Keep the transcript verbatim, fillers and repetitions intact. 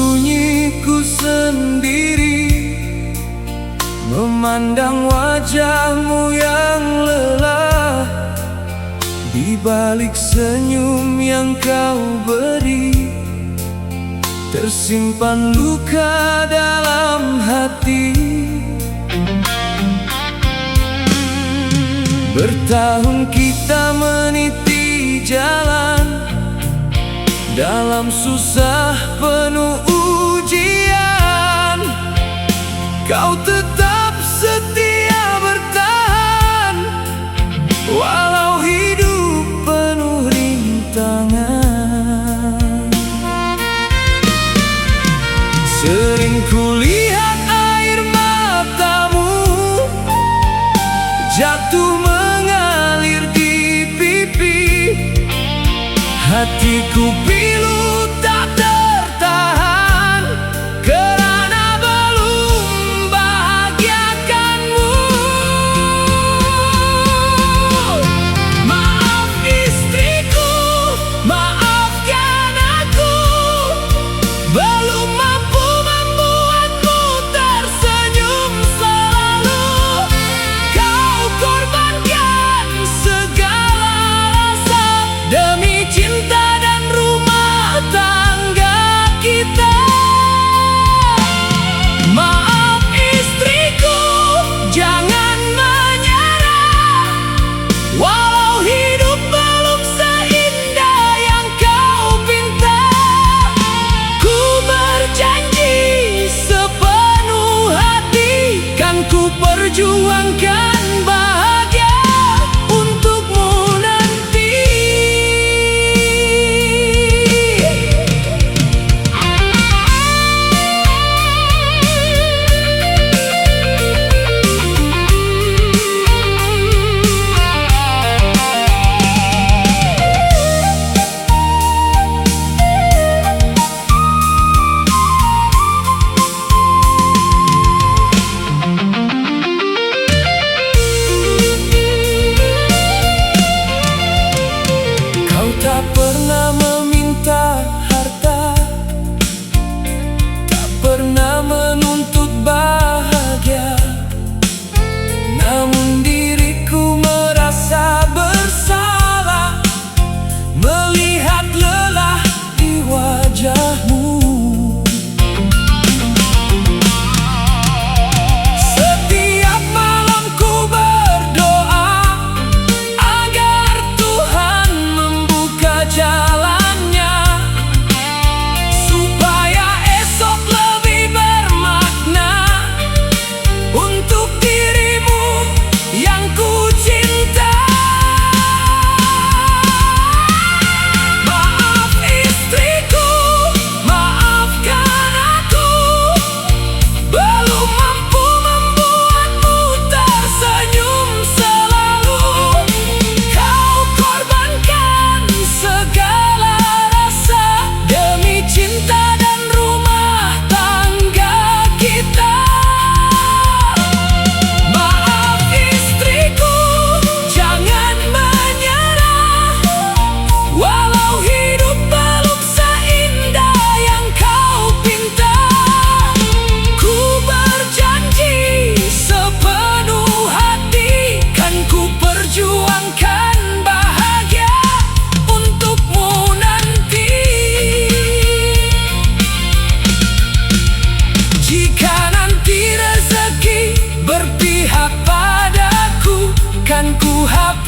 Sunyiku sendiri, memandang wajahmu yang lelah. Di balik senyum yang kau beri, tersimpan luka dalam hati. Bertahun kita meniti jalan, dalam susah penuh ujian, kau tetap setia bertahan, walau hidup penuh rintangan. Sering kulihat air matamu jatuh mengalir di pipi. Hatiku pilu tak tertahan, kerana belum bahagiakanmu. Maaf istriku, maafkan aku, belum mampu membuatmu tersenyum selalu. Kau korbankan segala rasa demi cinta dan rumah tangga kita. Maaf istriku, jangan menyerah. Walau hidup belum seindah yang kau pinta, ku berjanji sepenuh hati, kan ku perjuangkan bahagia untukmu nanti. Kau tak pernah meminta harta, tak pernah menuntut bahagia. Namun diriku merasa bersalah melihat lelah di wajahmu. Setiap malam ku berdoa agar Tuhan membuka jalannya, supaya esok lebih bermakna untuk dirimu yang ku cinta. Maaf istriku, maafkan aku, belum mampu membuatmu tersenyum selalu. Kau korbankan segala rasa demi cinta dan rumah tangga kita. Maaf istriku, jangan menyerah. Walau hidup belum seindah yang kau pinta, ku berjanji sepenuh hati, kan ku perjuangkan bahagia untukmu nanti. Jika nanti rezeki berpihak padaku, kan ku hap-